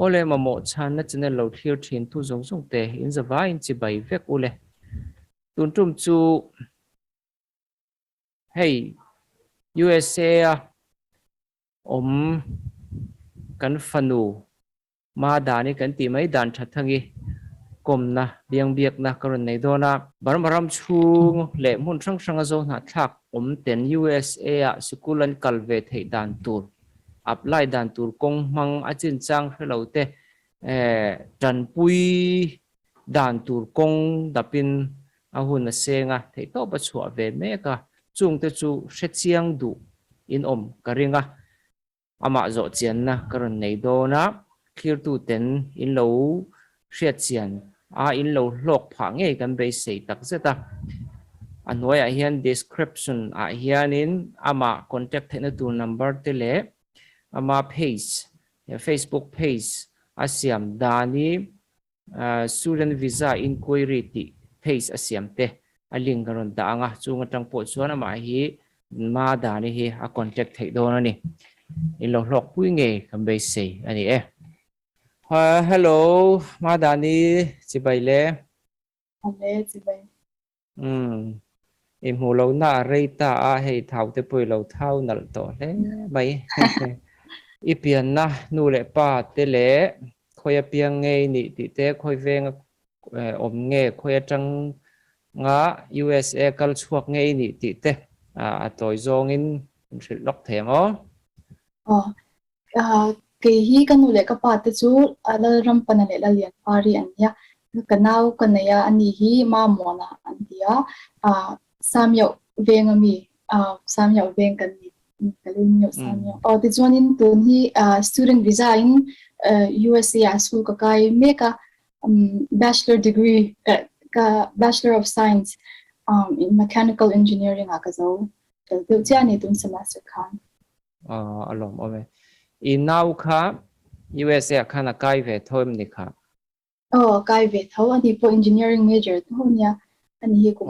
Awle mamawh chhanna channel lo thlir thin tu zawng zawng te in zavaiin chibai vek ule. Tun tum chu hei USA a awm kan fanu Madani kan tih mai dan tha thangi kawmna, biangbiakna ka rawn nei dawn a. Burma ram chhung leh hmun hrang hranga zo hnahthlak awm ten USA ah sikul an kal ve theih dan tur, apply dan tur kawng hmang a chinchang hre lo te tanpui dan tur kawng dapin a hun a seng a, theihtawp a chhuah ve mek a, chungte chu hrechiang duh in awm ka ring a. Amah zawh chianna ka rawn nei dawn a, thlirtuten in lo hriat chian a, in lo hlawk phah ngei kan beisei tak zet a. A hnuaiah hian description ah hianin amah contact theihna tur number te leh ama page, Facebook page a siam dani Student Visa Inquiry tih page a siam te a link a rawn dah ang a, chung atang pawh chuan amah hi Madani hi a contact theih dawn a ni. In lo hlawkpui ngei kan beisei a ni e. Hello Madani chibai le. Awle chibai. Umm i hmuh lohna a rei ta a, hei thau te pawh i lo thau nalh tawh hle mai. I pianna nu leh pa te leh khawi a piang nge i nih tih te, khawi venga awm nge, khawi atanga USA kal chhuak nge i nih tih te a tawi zawngin min hrilh lawk thei ang aw. Aw, Kei hi ka nu leh ka pa te chu Lalrampana leh Lallianpari an nia. Ka nau ka nei a, ani hi Mamuana an ti a. Samioh veng a mi, Samioh veng kan ni, ka lei miau Samioh. Aw tichuanin tun hi student visa in USA ah school ka kai mek a, bachelor degree ka Bachelor of Science in Mechanical Engineering ah ka zo fel deuh chiah a ni tun semester khan. Aw a lawm awm e. I nau kha USA ah khan a kai ve tho em ni kha? Aw a kai ve tho, ani pawh engineering major tho ania, ani hi kum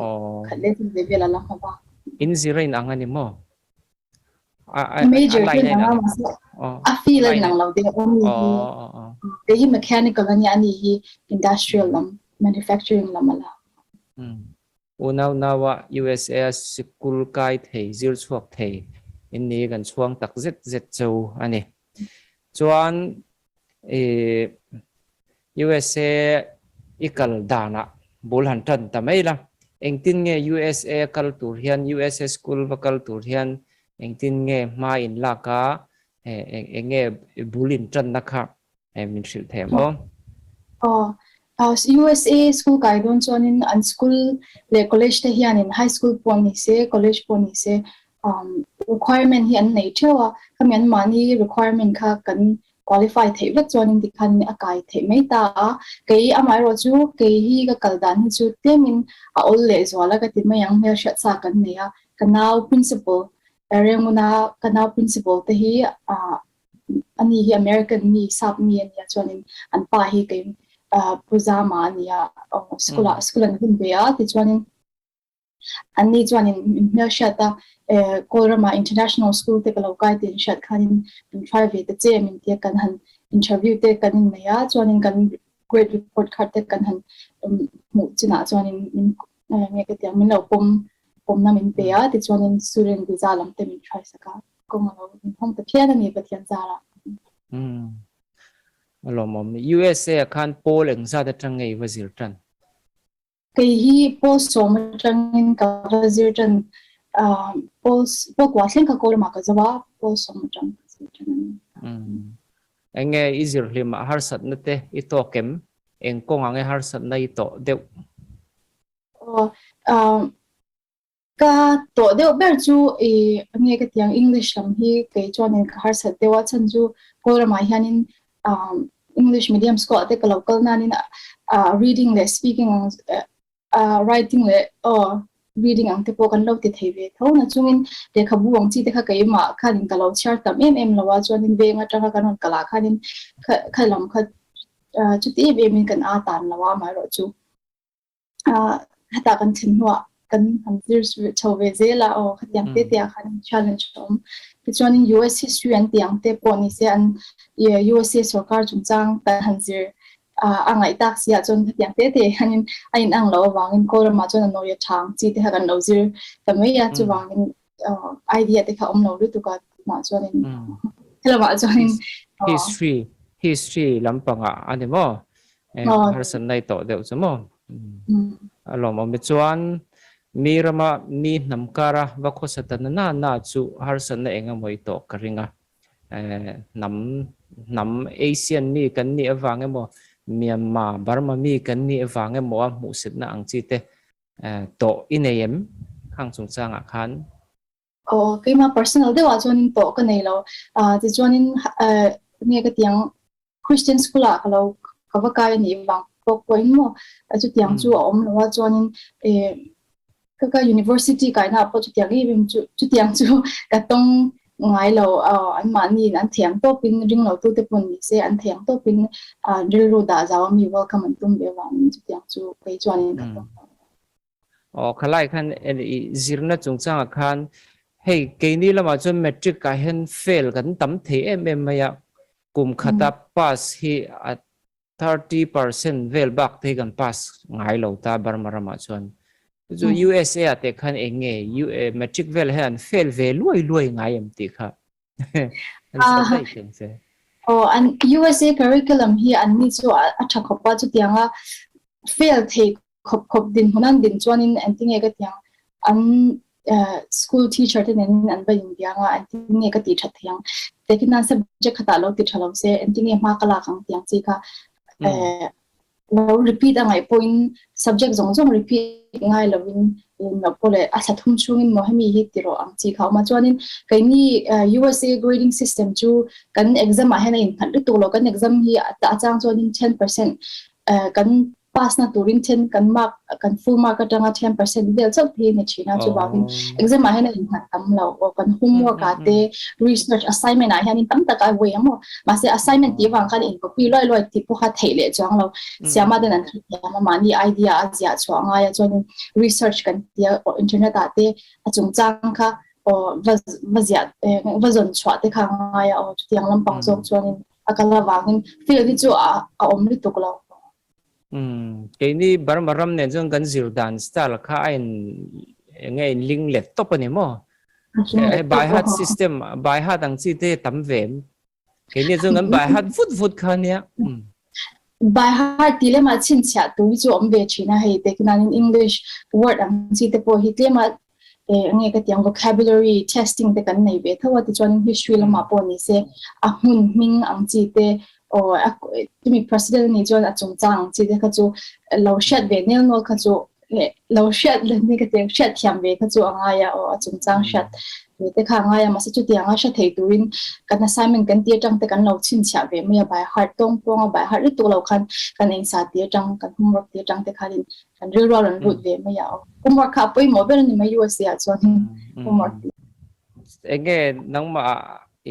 khat leh kum ve vel a la hma bak. In zir a inang a ni maw? Major chu a inang a mahse a field a inang lo deuh ani hi kei hi mechanical ania ani hi industrial lam manufacturing lam a la. Unau naua USA a sikul kai thei, zir chhuak thei in ni kan chhuang tak zet zet cheu a ni. Chuan i USA i kal danah bul han tan ta mai la, engtin nge USA kal tur hian, USA school va kal tur hian engtin nge hma in lak a, eng nge bul in tanna kha Min hrilh thei ang aw. Aw, USA school kai dawn chuanin an school leh college te hianin high school pawh ni se, college pawh ni se requirement hi an nei theuh a, khami an mahni requirement kha kan qualify theih vek chuanin tikhan a kai theih mai ta a. Kei amaherawh chu kei hi ka kal dan hi chu tlemin a awl leh zual a ka ti mai ang, hmelhriat sa kan nei a, ka nau principal Renguna ka nau principal te hi Ani hi American mi, sap mi a nia chuanin an pa hi kei Pu Zama a nia school ah school an hun ve a tichuanin anni chuanin min hmelhriat a Kawlrama international school te ka lo kai tih an hriat khanin min try ve ta che min tia kan han interview te kan innei a chuanin kan grade report card te kan han hmuh chinah chuanin min nge ka tiang min lo pawm pawmna min pe a tichuanin student visa lam te min try sak a. Kawng a lo inhawng ta phian a ni Pathian zarah. Umm. A lawmawm. USA ah khan pawl engzat atang nge i va zir tan? Kei hi pawl sawm atangin ka va zir tan. Pawl pawl kua thleng kha Kawlramah ka zo a, pawl sawm atang ka zir tan a ni. Umm. Enge i zir hlimah harsatna te i tawk em? Eng kawngah nge harsatna i tawh deuh? Aw. Ka tawh deuh ber chu i nge ka tiang English lam hi kei chuanin ka harsat deuh a chhan chu Kawlramah hianin English medium school ah te ka lo kal nanin reading leh speaking ang writing leh aw reading ang te pawh kan lo ti thei ve tho na chungin lehkhabu ang chi te kha keimah khanin ka lo chhiar tam em em lo a chuanin veng atanga kan rawn kal ah khanin kha lam kha chuti em em in kan a tan lo a amaherawhchu. Hetah kan thlen hnuah kan han zir chho ve zel a, aw khatiang te te ah khan challenge a awm. Tichuanin US history an tih ang te pawh ni se an USA sorkar chungchang kan han zir a ngaih tak si ah chuan hetiang te te hianin a inang loh avangin Kawlramah chuan a nawi a tha ang chi te kha kan lo zir ta mai a, chuvangin idea te kha awm lo lutuk a tunah chuanin helamah chuanin history history lampangah a ni maw harsatna i tawh deuh chu maw a lawmawm e chuan mi rama mi hnam kara va khawsa ta na na na chu harsatna eng emaw i tawh ka ring a hnam hnam Asian mi kan nih avang emaw Myanmar Burma mi kan nih avang emaw a hmuhsitna ang chi te Tawh i nei em? Khang chungchangah khan. Aw, keimah personal deuhah chuanin tawh ka nei lo. Tichuanin nge ka tiang Christian school ah ka lo ka va kai a nih vang pawh pawhin maw chutiang chu a awm lo a, chuanin ka ka university kaina ah pawh chutiang em em chu chutiang chu ka tawng ngai lo. Anmahni in an thiam tawpin ring lo tute pawh ni se an thiam tawpin rilru dah zau a mi welcome an tum ve avangin chutiang chu kei chuanin ka tawng lo. Aw khalai khan i zirna chungchangah khan hei keini lamah chuan matric ah hian fail kan tam thei em em mai a, kum khata pass hi a 30% vel bak te hi kan pass ngai lo ta Burma ramah chuan. Chu USA ah te khan eng nge matric vel hian an fail ve luai luai ngai em tih kha an sawi daih teng che. Aw an USA curriculum hi an ni chu a tha khawp a chutianga fail thei khawp khawp dinhmun an din chuanin engtinge ka tiang an school teacher te nen an va inbiang a engtinge ka tih that thei ang takin nan subject khatah lo ti tha lo se engtinge hma ka lak ang tiang chi kha lo repeat a ngaih pawhin subject zawng zawng repeat ngai lovin in lo pawh leh a thla thum chhungin maw hemi hi ti rawh ang chi kha a awm a chuanin keini USA grading system chu kan exam ah hian a innghat lutuk lo kan exam hi a chang chuanin 10% kan pass na turin then kan mark kan full mark atanga 10% vel chauh phei ni thina chuvangin exam ah hian a innghat tam lo aw kan homework ah te research assignment ah hianin tam tak a vawi ang maw mahse assignment tih avang khan in copy luai luai tih pawh kha theih leh chuang lo siama ten an hrethiam a mahni idea a ziah chhuah ngai a chuanin research kan tia internet ah te a chungchang kha aw va va ziah va zawn chhuah te kha ngai a aw chutiang lampang zawk chuanin a kal avangin field hi chu a awm lutuk lo. Umm keini Burma ram nen chuan kan zir dan style kha a in enge in ling let tawp a ni maw? Hei by heart system by heart ang chi te tam ve em? Keini chuan kan by heart vut vut kha nia. By heart tih lemah chhinchhiah tur hi chu awm ve thin a hei teknanin English word ang chi te pawh hi tlema enge ka tiang vocabulary testing te kan nei ve tho a tichuan history lamah pawh ni se a hmun hming ang chi te aw chumi president anih chuan a chungchang ang chi te kha chu lo hriat ve nel nawl kha chu lo hriat ni ka tiang hriat thiam ve kha chu a ngai a aw a chungchang hriat ve te kha a ngai a mahse chutiang a hre thei turin kan assignment kan tih atang te kan lo chhinchhiah ve mai a by heart tawng pawng a by heart lutuk lo khan kan engsa tih atang kan homework tih atang te khanin kan rilru a rawn lut ve mai a aw. Homework kha a pawimawh ber a ni mai USA ah chuan homework tih. Enge nangmah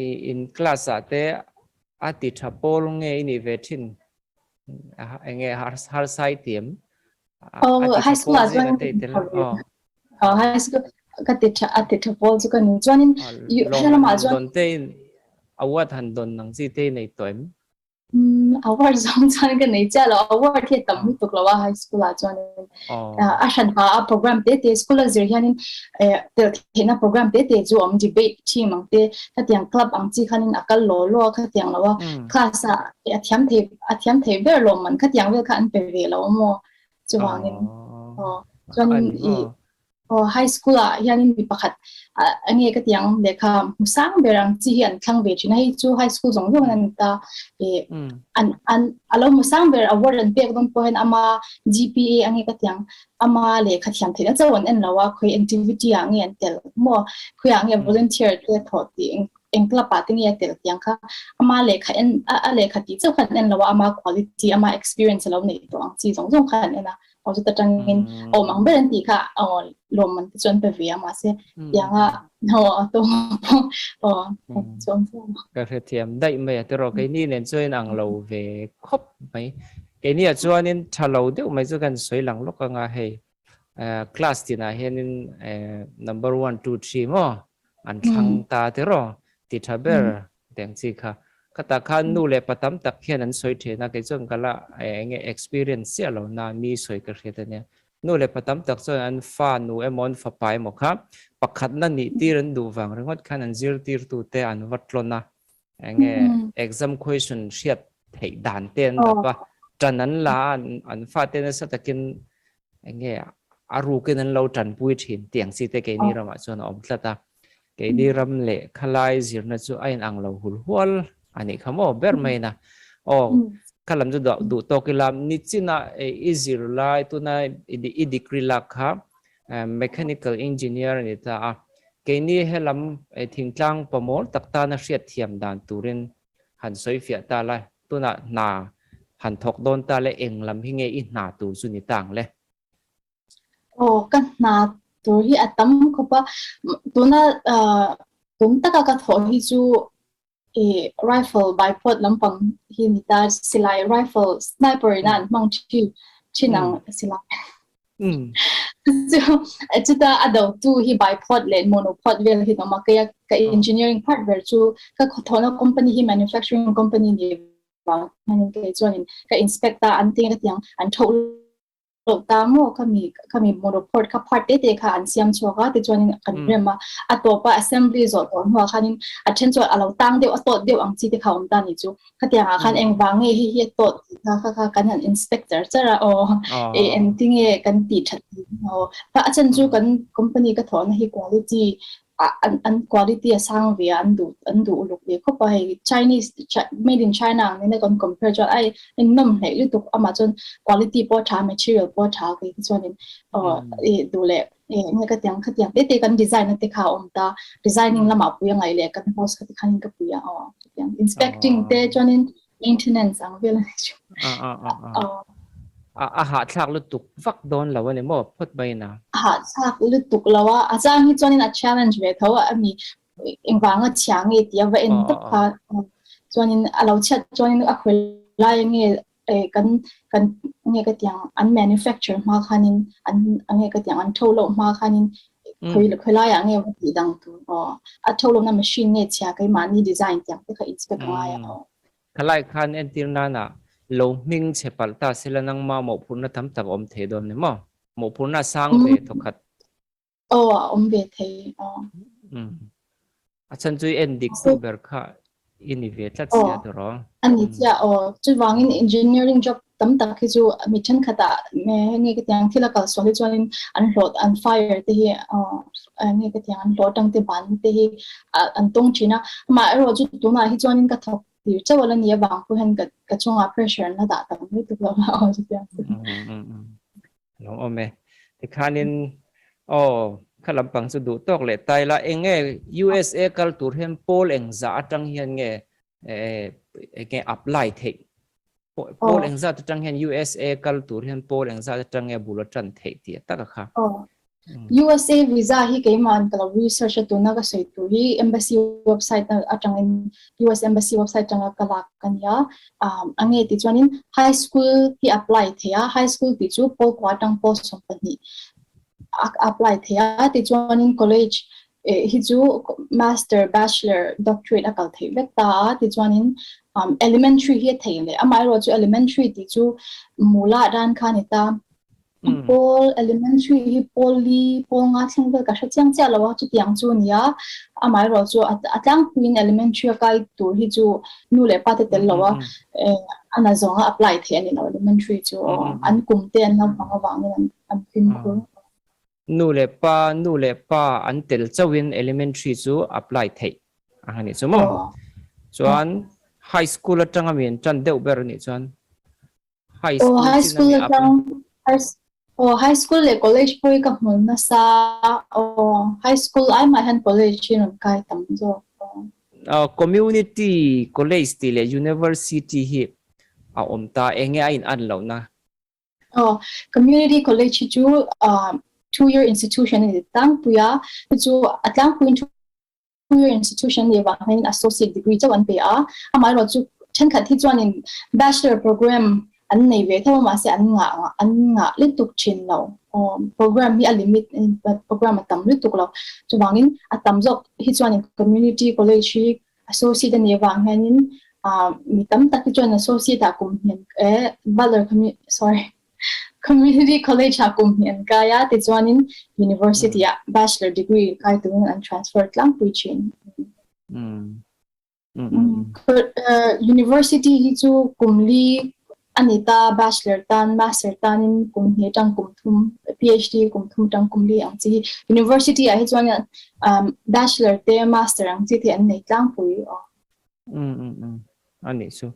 i in class ah te a ti tha pawl nge i nih ve thin? Enge harsa i ti em? A ti tha pawl zinga te i tel a? Aw high school ka ti tha a ti tha pawl chu ka ni. Chuanin helamah chuan dawn te in award han dawn ang chi te i nei tawh em? Award zawng chuan ka nei chiah lo. Award hi a tam lutuk lo a high school ah chuan a hran hma a program te te school a zir hianin tel theihna program te te chu awm debate team ang te khatiang club ang chi khanin a kal law law a khatiang lo a class ah a thiam thei a thiam thei ber lawm man khatiang vel kha an pe ve lo maw chuvangin aw chuanin i Aw, high school ah hianin mi pakhat a nge ka ti ang lehkha hmu sang ber ang chi hi an thlang ve thin a, hei chu high school zawng zawng in an ta e an an a lo hmu sang ber award an pek dawn pawh hian ama GPA a nge ka ti ang ama lehkha thiam theihna chauh an en lo a, khawi activity ah nge an tel maw, khawiah nge volunteer te thawh tih eng eng club ah te nge a tel tih ang kha ama lehkha en a lehkha tih chauh kha an en lo a, ama quality ama experience a lo neih tawh ang chi zawng zawng kha an en a. Aw chuta tangin awm ang ber an tih kha aw lawmman te chu an pe ve a mahse tianga aw a tawng aw chuan ka hrethiam daih mai a tiraw keini nen chuan in ang lo ve khawp mai keini ah chuanin tha lo deuh mai chu kan sawi lang lawk anga hei class tinah hianin number 1 2 3 maw an thlang ta tiraw. Ti tha ber teng chi kha. Khatah khan nu leh pa tam tak hian an sawi thin a, kei chuan ka la eng nge experience chiah lo na mi sawi ka hriat a nia. Nu leh pa tam tak chuan an fa nu emaw an fapa emaw kha pakhatna nih tir an duh vang ringawt khan an zirtirtute an va tlawn a, eng nge exam question hriat theih dan te an dap a, tan an la a, an fate nasa takin eng nge a rukin an lo tanpui thin tih ang chi te keini ramah chuan a awm tlat a. Keini ram leh khalai zirna chu a inang lo hul hual a nih kha maw ber mai na. Aw, kha lam chu duh tawk ila nichina i zir lai tuna i degree lak kha mechanical engineer a ni ta a. Keini helam thingtlang pawmawl tak tana hriatthiam dan turin han sawi fiah ta la, tunah hna han thawk dawn ta le eng lam hi nge i hna tur chu ni ta ang le? Aw, ka hna tur hi a tam khawp a, tuna tum taka ka thawh hi chu ih rifle bipod lampang hi ni ta, silai rifle sniper ina an hmang thin thin ang silai. Chu chuta a dotu hi bipod leh monopod vel hi an awm a, keia ka engineering part ber chu ka thawhna company hi manufacturing company ni vang hianin kei chuanin ka inspect a, an tinge ka ti ang an tho loh ta maw khami khami monopod kha part te te kha an siam chhuak a tichuanin kan rem a a tawpa assembly zawh tawh hnuah khanin a then chuan a lo tang deuh a tawt deuh ang chi te kha a awm ta ni chu khatiangah khan engvang nge hi hi a tawt tih kha kha kha kan han inspect char char a aw e engtinge kan tih that aw a chhan chu kan company ka thawhna hi quality an an quality a sang ve a an duh an duh uluk ve khawp a hei Chinese made in China ang nena kan compare chuan ai in nawm hleih lutuk amah chuan quality pawh a tha material pawh a tha kei te chuanin aw i duh leh enge ka tiang khatiang te te kan design na te kha a awm ta designing lamah pui a ngaih leh kan house kha tikhanin ka pui a aw chutiang inspecting te chuanin maintenance ang vel a ni chu. A a hahthlak lutuk vak dawn lo a ni maw phawt mai ina? A hahthlak lutuk lo a, a chang hi chuanin a challenge ve tho a mi engvanga chhia nge tih a va en tawp kha chuanin a lo chhiat chuanin a khawi lai nge kan kan nge ka tiang an manufacture hma khanin an nge ka tiang an tho loh hma khanin khawi khawi laiah nge va tih dang tur aw a tho lohna machine nge chhia keimahni design tiang te kha inspect a ngai a aw. Khalai khan entir nana lo hming chhe palh ta sela nangma mawhphurhna tam tak a awm thei dawn ni maw? Mawhphurhna a sang ve thawkhat. Aw a awm ve thei aw. Umm. A chhan chu i en dik tu ber kha i ni ve tlat sia tawh rawh. A ni chiah aw. Chuvangin engineering job tam tak hi chu mi thenkhatah nge ka tiang thil a kal sual hi chuanin an hlawh an fire te hi nge ka tiang an hlawh atang te ban te hi an tawng thin a. Amaherawhchu chu tunah hi chuanin ka thawk tir chauh a la ni avang pawh hian ka chungah pressure an la dah tam lutuk lo a aw chutiang chu. Lo awm e. Tikhanin aw kha lampang chu duh tawk leh tai la eng nge USA kal tur hian pawl eng zah atang hian nge eng nge apply theih pawl eng zat atang hian USA kal tur hian pawl eng zat atang nge bul a tan theih tih a taka kha. USA visa hi keimah ka lo research a tuna ka sawi tur hi embassy website atangin US embassy website atanga ka lak ka nia. A nge tih chuanin high school hi apply thei a, high school tih chu pawl kua atang pawl 12 a apply thei a, tichuanin college hi chu master, bachelor, doctorate a kal theih vek ta a, tichuanin elementary hi a thei leh amaherawhchu elementary tih chu mula ran kha a ni ta. Pawl elementary hi pawl li pawl nga thleng vel ka hre chiang chiah lo a chutiang chu a ni a amaherawh chu a tlangpuiin elementary a kai tur hi chu nu leh pa te tel lo a a na zawnga apply theih a ni lo elementary chu an kum te an lo hmang avangin an an fimkhur. Nu leh pa nu leh pa an tel chauhin elementary chu apply theih ang a nih chu maw? Chuan high school atanga mi an tan deuh ber a nih chuan High Aw school high chin school ami atang high aw high school leh college pawh hi ka hmu nasa aw high school ai mah hian college hi rawn kai tam zawk aw. Aw community college tih leh university hi a awm ta eng nge a in an lohna? Aw community college hi chu 2 year institution a ni tlangpui a chu chu a tlangpuiin 2-year institution nih vang hian associate degree chauh an pe a, amaherawhchu thenkhat hi chuanin bachelor program an nei ve tho a mahse an ngah an ngah lutuk thin lo. Aw program hi a limit program a tam lutuk lo. Chuvangin a tam zawk hi chuanin community college hi associate a nih avang hianin ah mi tam tak hi chuan associate ah kum hniam eh Butler sorry community college ah kum hnih an kai a tichuanin university ah bachelor degree kai turin an transfer tlangpui thin. University hi chu kum li a ni ta, bachelor tan, master tanin kum hnih atang kum thum, PhD kum thum atang kum li ang chi hi. University ah hi chuan bachelor te master ang chi te an nei tlangpui aw. A nih chu.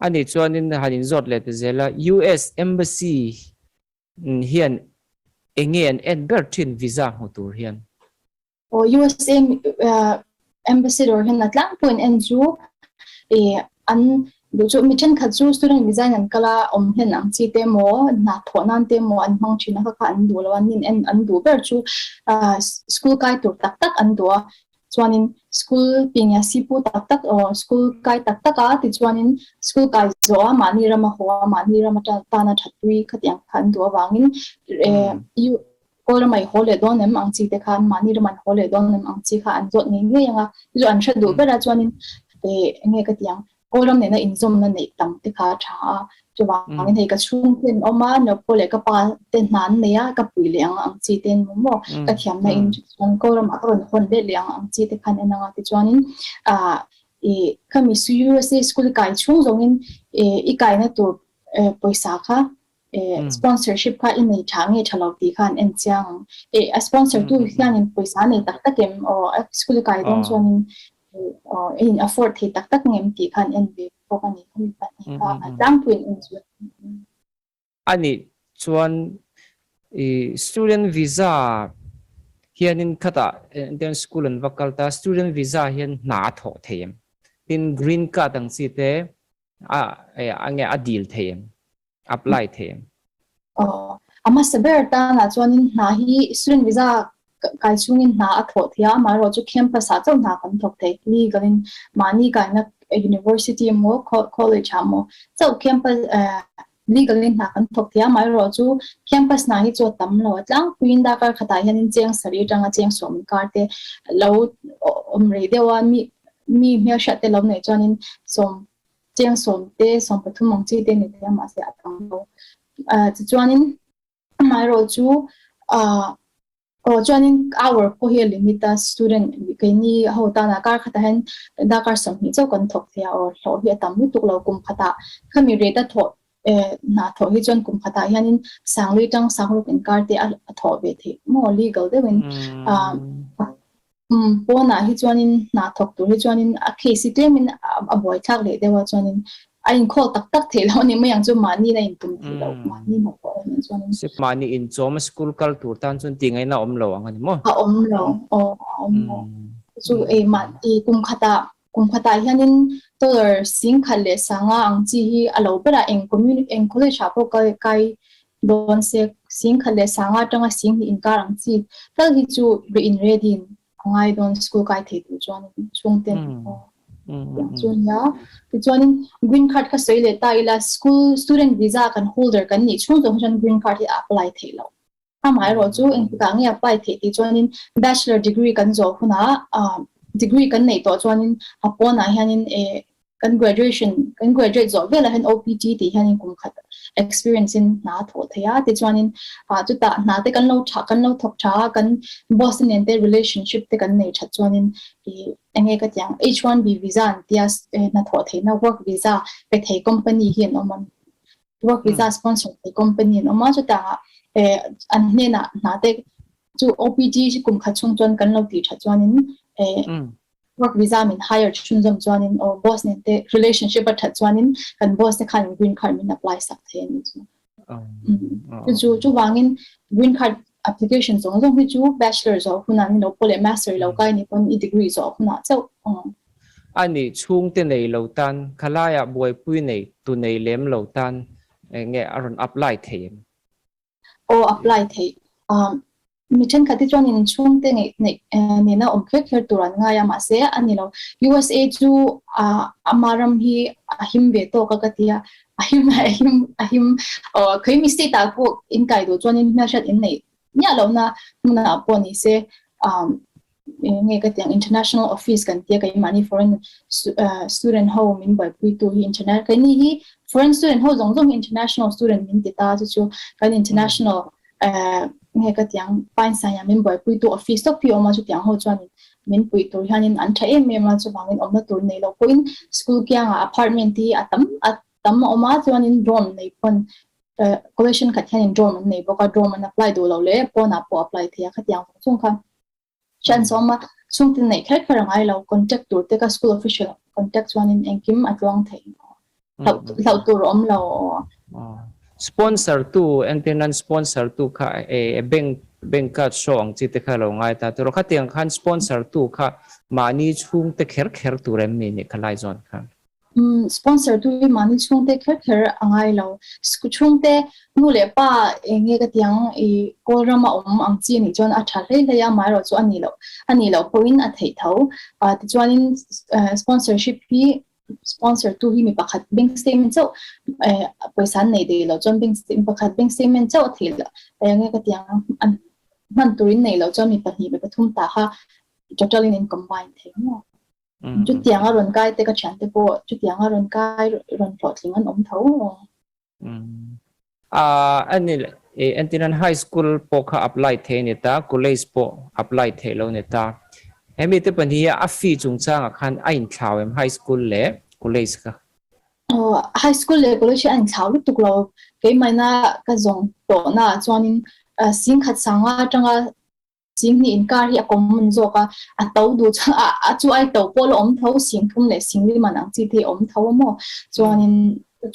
A nih chuanin han inzawt leh ta zel a, US Embassy hian eng nge an en ber thin visa hmu tur hian? Aw USA ambassador hian a tlangpuiin en chu ih an duh chu mi thenkhat chu student visa in an kal a awm hlen ang chi te emaw hna thawh nan te emaw an hmang thin a kha kha an duh lo a an en an duh ber chu ah school kai tur tak tak an duh a chuanin school pinya sipu tak tak aw school kai tak tak a tichuanin school kai zawh a mahni rama haw a mahni rama tana thatpui khatiang kha an duh avangin eh Kawl ramai haw leh dawn em ang chi te khan mahni ramai haw leh dawn em ang chi kha an zawt ngei ngei ang a, chu an hre duh ber a chuanin eh enge ka ti ang Kawl ram nena inzawmna neih tam te kha a tha a, chuvangin hei ka chhungte an awm a, Nopawh leh ka pa te hna an nei a, ka pui leh ang ang chi te maw maw ka thiamna in chuan Kawl ramah ka rawn hawn let leh ang ang chi te khan en ang a tichuanin ah ih khami USA school kai chhung zawngin eh i kaina tur pawisa kha sponsorship kha i nei tha nge tha lo tih kha an en chiang ang. Eh a sponsor tu hianin pawisa a nei tak tak em aw a school kai dawn chuanin aw a in afford thei tak tak ngem tih kha an en ve bawk a ni. Khami pahnih kha a tlangpuiin en chu. A nih chuan i student visa hianin khatah entian school an va kal ta student visa hian hna a thawh thei em? Tin green card ang chi te a a nge a dil thei em? Apply thei em? Aw, a hmasa ber tanah chuanin hna hi student visa kai chungin hna a thawh thei a, amaherawhchu campus ah chauh hna kan thawk thei. Legal in mahni kaina university emaw college ah maw chauh campus legal in hna kan thawk thei a, amaherawhchu campus hna hi chu a tam lo a tlangpuiin darkar khatah hianin cheng sarih atanga cheng sawm inkar te lo awm rei deuh a, mi mi hmelhriat te lo neih chuanin sawm Chiang sawmte, 13 ang chi te ni thei a mahse a tam lo. Tichuanin amaherawh chu aw chuanin hour pawh hi a limit a student keini ho tana kar khatah hian darkar 20 chauh kan thawk thei a aw hlawh hi a tam lutuk lo kum khatah khami rate a thawh hna thawh hi chuan kum khatah hianin sanglui tang sangruk inkar te a thawh ve theih maw legal deuhin Umm pawnah hi chuanin hna thawk tur hi chuanin a case hi tlemin a buaithlak leh deuh a chuanin a inkhawk tak tak theih loh a ni mai ang chu mahni a intum theih loh mahni hna thawh erawh chuanin. Sip mahni inchawm a school kal tur tan chuan tih ngaihna a awm lo ang a ni maw? A awm lo aw a awm lo chu ei mah kum khatah Kum khatah hianin dollar 10,000 leh sanga ang chi hi a lo berah eng community eng college ah pawh kal kai dawn se 10,000 leh sanga atanga 10,000 inkar ang chi tal hi chu rih in ready in a ngai dawn school kai thei tur chuanin chhungten tiang chu nia. Tichuanin green card kha sawi leh ta ila school student visa kan holder kan nih chhung zawng hi chuan green card hi a apply theih loh. Amaherawh chu engtikah nge apply theih tih chuanin bachelor degree kan zawh hunah degree kan neih tawh chuanin a pawnah hianin eh kan graduation kan graduate zawh velah hian OPT tih hianin kum khat experience in hna a thawh theih a tichuanin ah chutah hna te kan lo tha kan lo thawk tha a kan boss te nen te relationship te kan nei that chuanin ih enge ka tih ang H1B visa an tia hna thawh theihna work visa pe thei company hi an awm a. Work visa sponsor thei company an awm a, chutah eh an hnenah hna te chu OPT hi kum khat chhung chuan kan lo tih that chuanin eh work visa min hire chhunzawm chuanin or boss nen te relationship a that chuanin kan boss te khan green card min apply sak thei a ni chu. Chu chuvangin green card application zawng zawng hi chu bachelor zawh hunah ni lo pawh leh master lo kai ni pawn i degree zawh hunah chauh. A nih chhungte nei lo tan, khalaiah buaipui nei tu nei lem lo tan eng nge a rawn apply thei em? Aw apply thei. Mi thenkhat hi chuan in chhungte ngeih neih nena awm kher kher tur an ngai a, mahse a ni lo. USA chu ama ram hi a him ve tawk a ka ti a, a him a him a him aw khawi mi state ah pawh in kai duh chuan in hmelhriat in neih miah lohna hmunah pawh ni se eng nge ka ti ang international office kan tia keimahni foreign student ho min buaipui tu hi international keini hi foreign student ho zawng zawng hi international student min ti ta chu chu kan international nge ka ti ang painsaia min buaipui tu office tawp hi a awm a chutiang ho chuan min puih tur hianin an tha em em a chuvangin awmna tur nei loh pawhin school kiangah apartment hi a tam a tam a awm a chuanin dorm nei pawn college thenkhat hianin dorm an nei bawk a dorm an apply duh loh leh pawnah pawh apply thei a khatiang vang chung kha. Chance awm a, chhungte neih kher kher a ngai lo, contact tur te ka school official contact chuanin engkim a tluang thei hlauh hlauh tur a awm lo. Sponsor tu entir nan sponsor tu kha e bank bank card show ang chi te kha lo ngai ta tur a khatiang khan sponsor tu kha mahni chhungte kher kher tur em ni nih kha lai zawn khan. Sponsor tu hi mahni chhungte kher kher a ngai lo. Chhungte nu leh pa eng nge ka ti ang i kawl rama awm ang chi anih chuan a tha hlei hlei a, amaherawh chu a nih loh a nih loh pawhin a theih tho. Tichuanin sponsorship hi sponsor tu hi mi pakhat bank statement chauh pawisa an nei thei lo chuan bank mi pakhat bank statement chauh a theih loh eng nge ka ti ang an hman turin nei loh chuan mi pahnih mi pathum ta kha total in in combine thei maw. Chutiang a rawn kai te ka thiante pawh chutiang a rawn kai rawn hlawhtling an awm tho. Ani entirnan high school pawh kha apply thei a ni ta, college pawh apply theih lo a ni ta. Hemi te pahnih hi a fee chungchangah khan a inthlau em high school leh college kha? High school leh college hi a inthlau lutuk lo. Keimahna ka zawng tawhnaah chuanin singkhat sanga atanga Singhnih inkar hi a common zawk a, a to duh chuan a a chu ai to pawh la awm tho, singthum leh singli man ang chi te hi a awm tho a maw? Chuanin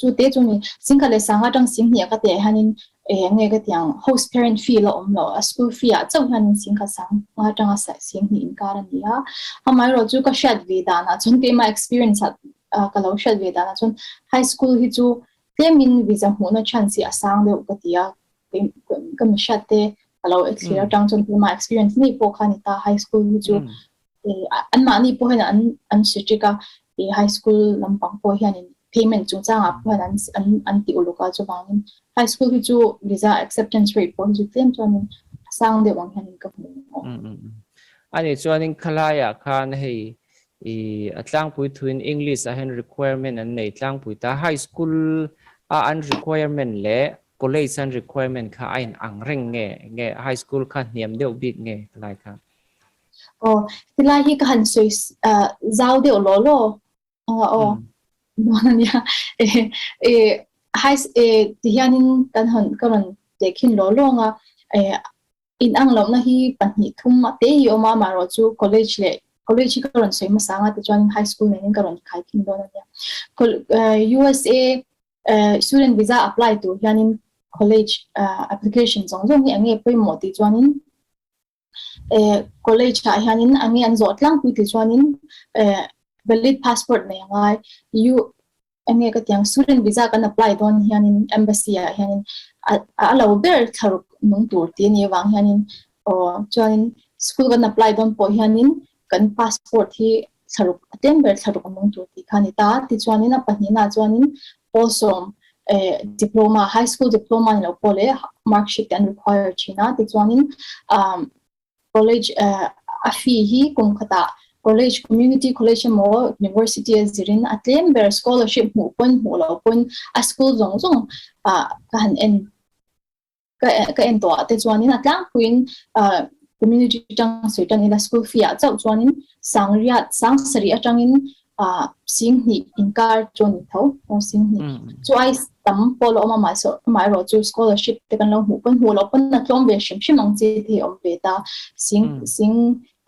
chu te chu ni singkhat leh sanga atang singhnih a ka tih ah hianin eng nge ka tih ang host parent fee la awm lo a, school fee ah chauh hianin singkhat sanga atanga singhnih inkar a ni a. Amaherawhchu chu ka hriat ve danah chuan keimah experience ah ka lo hriat ve danah chuan high school hi chu tlemin visa hmuhna chance hi a sang deuh ka ti a. ka mi hriat te ka lo thlir atang chuan tuma experience nei pawh kha ni ta high school hi chu an mahni pawh hian an an hre ṭik a i high school lampang pawh hianin payment chungchangah pawh hian an an an ti uluk a chuvangin high school hi chu visa acceptance rate pawh hi chu tlem chuanin a sang deuh ang hianin ka hmu. Ani chuanin khalaiah khan hei i a tlangpui thuin English ah hian requirement an nei tlangpui ta high school a an requirement leh College an requirement kha a in ang reng nge nge high school kha hniam deuh bik nge tilai kha? Aw, tilai hi ka han sawi zau deuh law law anga aw. Dawn a nia. E high e ti hianin kan han ka rawn tehkhin law law anga e Inang lohna hi pahnih thum a te hi a awm a, amaherawh chu college leh college hi ka rawn sawi hmasa anga tichuan high school nen ka rawn khaikhin dawn a nia. USA student visa apply tur hianin college application zawng zawng hi eng nge pawimawh tih chuanin college ah hianin eng nge an zawh tlangpui tih chuanin valid passport nei a ngai. Eng nge ka ti ang, student visa kan apply dawn hianin embassy ah hianin a lo ber thlaruk nung tur tih a nih avang hianin aw chuanin school kan apply dawn pawh hianin kan passport hi thlaruk a tlem ber thlaruk a nung tur tih kha a ni ta. Tichuanin a pahnihnaah chuanin pawl sawm eh diploma high school diploma ni lo pawh leh mark sheet te an require thin a tichuanin ah College a fee hi kum khatah college community college emaw university a zirin a tlem ber scholarship hmuh pawn hmuh loh pawn a school zawng zawng ah ka han en ka ka en tawh ah te chuanin a tlangpuiin ah community tang sawi tan ila school fee ah chauh chuanin sangriat sangsarih atangin ah singhnih inkar chu a ni tho aw singhnih chu ai tam pawh la awm a mahse amaherawh chu scholarship te kan lo hmuh pawn hmuh loh pawn a tlawm ve hrim hrim ang chi te hi a awm ve ta sing sing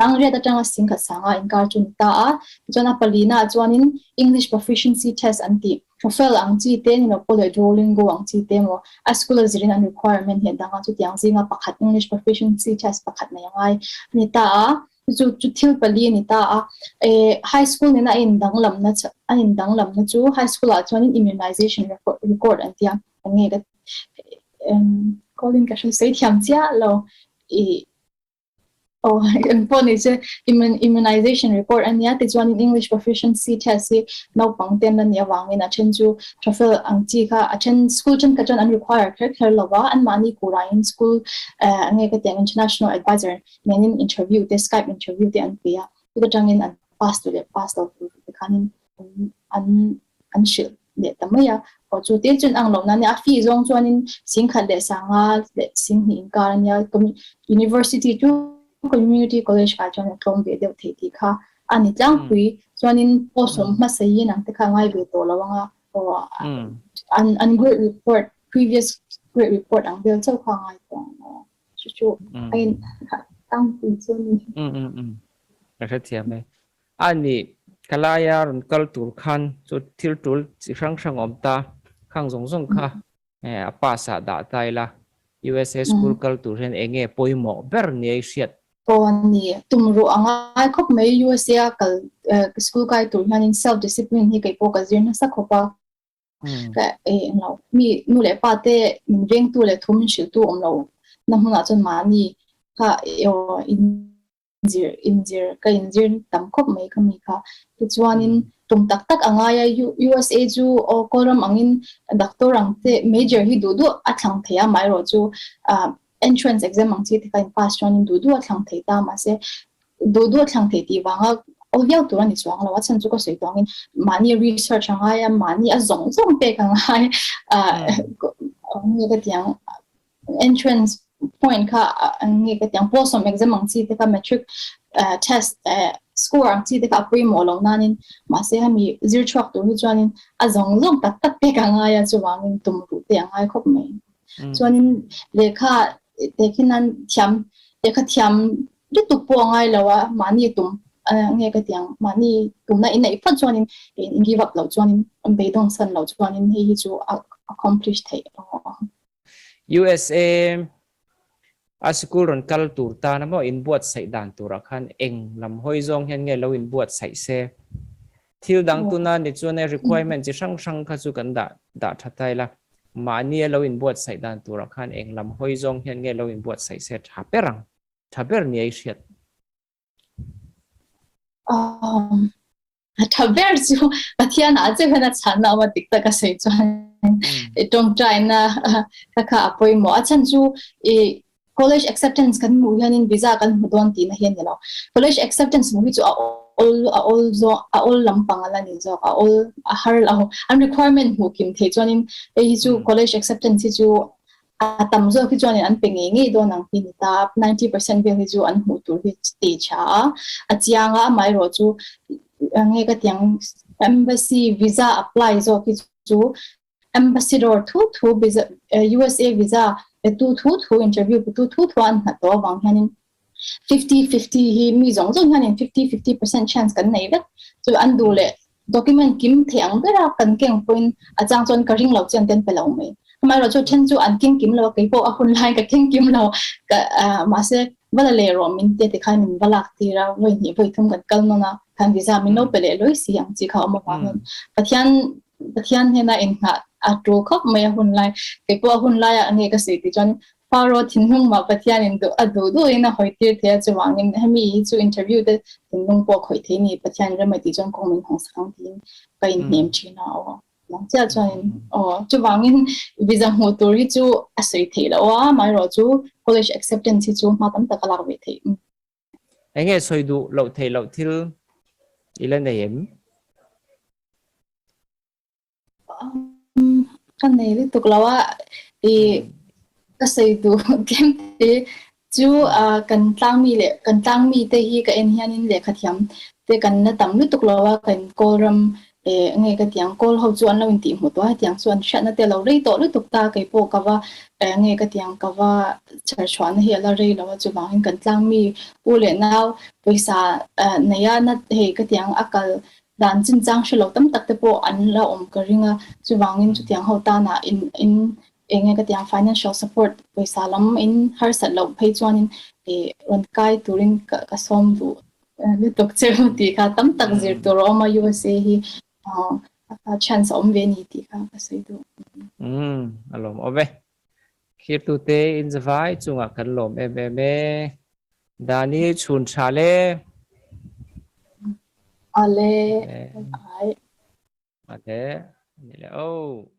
tangriat atanga sing khat sanga inkar chu a ni ta a tichuan a palina ah chuanin English proficiency test an tih TOEFL ang chi te ni lo pawh leh Duolingo ang chi te emaw a school a zirin an requirement hi a dang a chutiang zinga pakhat English proficiency test pakhat nei a ngai a ni ta a. Chu chu thil pali a ni ta a. Eh, high school nena a indanglamna a indanglamna chu high school ah chuanin immunization record record an tia. Eng nge ka em calling ka hre sawi thiam chiah lo. I. Aw engpawh ni se immunization report a nia tichuanin English proficiency test hi naupang te an la nih avangin a then chu TOEFL ang chi kha a then school thenkhat chuan an require kher kher lo va, anmahni kuraiin school eh nge ka tiang international advisor nenin interview te skype interview te an pe a, chuta tangin an pass tur leh pass lo tur te khanin an an hrilh leh ta mai a. Aw chu te chuan ang lohna ania, a fee zawng chuanin singkhat leh sanga leh singhnih inkar ania, university chu community college ah chuan a tlawm ve deuh thei tih kha a ni tlangpui. Chuanin post awm hmasa in ang te kha a ngai ve tawh lo anga aw an an grade report previous grade report ang vel chauh kha a ngai tawh ang aw chu chu a in tlangpui chu a ni. Ka hrethiam e. A ni, ka laia rawn kal tur khan chu thil tul chi hrang hrang awm ta, khang zawng zawng kha a pass ah dah ta ila, USA school kal tur hian eng nge pawimawh ber nia i hriat? Aw a ni, tum ruh a ngai khawp mai, USA a kal school kai tur hianin self discipline hi keipawh ka zir nasa khawp a, ka eng lo, mi nu leh pa te min vengtu leh thu min hrilhtu awm lo na hmunah chuan mahni kha in zir inzir ka inzir tam khawp mai kha mi kha. Tichuanin tum tak tak a ngai a, USA chu aw Kawlram angin doctor ang te major hi duh duh a thlang thei a, amaherawhchu entrance exam ang chi te kha in pass chuanin duh duh a thlang thei ta mahse duh duh a thlang thei tih vanga aw viau tur a ni chuang lo a chhan chu ka sawi tawh angin mahni research a ngai a, mahni a zawng zawng pek a ngai a ka ti ang. Entrance point kha nge ka tiang pawlsawm exam ang chi te kha matric test score ang chi te kha a pawimawh lo nanin mahse hemi zir chhuak tur hi chuanin a zawng zawng tak tak te ka ngai a chuvangin tum ruh te a ngai khawp mai. Chuanin lehkha tehkhin nan thiam lehkha thiam lutuk pawh a ngai lo a mahni tum nge ka tiang mahni tumna in neih phawt chuanin in give up loh chuanin beidawng san loh chuanin hei hi chu a accomplish theih. USA a sikul rawn kal tur tan a maw inbuatsaih dan turah khan eng lam hawi zawng hian nge lo inbuatsaih se? Thil dang tuna ni chuan e requirement chi hrang hrang kha chu kan dah dah tha ta ila, mahni a lo inbuatsaih dan turah khan eng lam hawi zawng hian nge lo inbuatsaih se tha ber ang, tha ber nia i hriat? A tha ber chu Pathian ah che hian a chhan na awm a dik tak a sawi chuan i tawngtaina kha kha a pawimawh. A chhan chu i college acceptance kan hmuh hianin visa kan hmu dawn tihna hi a ni lo. College acceptance hmuh hi chu a awl a awl zawk a awl lampang a la ni zawk a awl a har lo. An requirement hmuh kim theih chuanin hei hi chu college acceptance hi chu A tam zawk hi chuanin an pe ngei ngei dawn ang hi ni ta, 90% vel hi chu an hmuh tur hi ti tha a, a chiang a, amaherawh chu nge ka tiang embassy visa apply zawk hi chu ambassador thu thu USA visa petu thu thu interview petu thu thu an nghat tawh avang hianin 50-50 hi mi zawng zawng hianin 50-50% chance kan nei vek. Chu an duh leh document kim thei ang bera kan keng pawhin a chang chuan ka ring lo chian ten pe lo mai. Amaherawh chu then chu an keng kim lo a, kei pawh a hun lai ka keng kim lo. Ka mahse va la leh rawh min tia tikhan min va lak tir a, vawi hnih vawi thum kan kal nawn a, khan visa min lo pe leh lawi si ang chi kha a awm avangin Pathian Pathian hnena inngah a tul khawp mai a hun lai. Kei pawh a hun laiah nge ka sawi tih chuan Pharaoh thinlung mah Pathianin duh a duh duhin a hawi tir thei a, chuvangin hemi hi chu interview te thinlung pawh khawih thei ni, Pathian rem a tih chuan kawng min hawng sak ang tiin ka inhnem thin a, aw nang chiah chuanin aw chuvangin visa hmuh tur hi chu a sawi theih loh a, amaherawh chu college acceptance hi chu hma tam tak a lak ve theih. Enge sawi duh loh theih loh thil i la nei em? Ka nei lutuk lo a, i ka sawi duh tlem te chu kan tlangmi leh kan tlangmi te hi ka en hianin lehkha thiam te kan la tam lutuk lo a, kan Kawlram eh nge ka tiang Kawl ho chu an lo intih hmuh tawh a, hetiang chu an hriatna te a lo rei tawh lutuk ta, keipawh ka va eh nge ka tiang ka va chherchhuahna hi a la rei lo a, chuvangin kan tlangmi u leh nau pawisa nei a na hei ka tiang a kal Dan chinchang hre lo tam tak te pawh an la awm ka ring a, chuvangin chutiang ho tanah in in eng nge ka ti ang financial support pawisa lam in harsat loh phei chuanin ih rawn kai turin ka ka sawm duh lutuk che u tih kha tam tak zir tur a awm a USA hi chance a awm ve a ni tih kha ka sawi duh. Umm a lawm awm e. Khirtute in zavai chungah kan lawm em em e. Dani chhun tha le. Ale. Ai. Ale. Ni le o.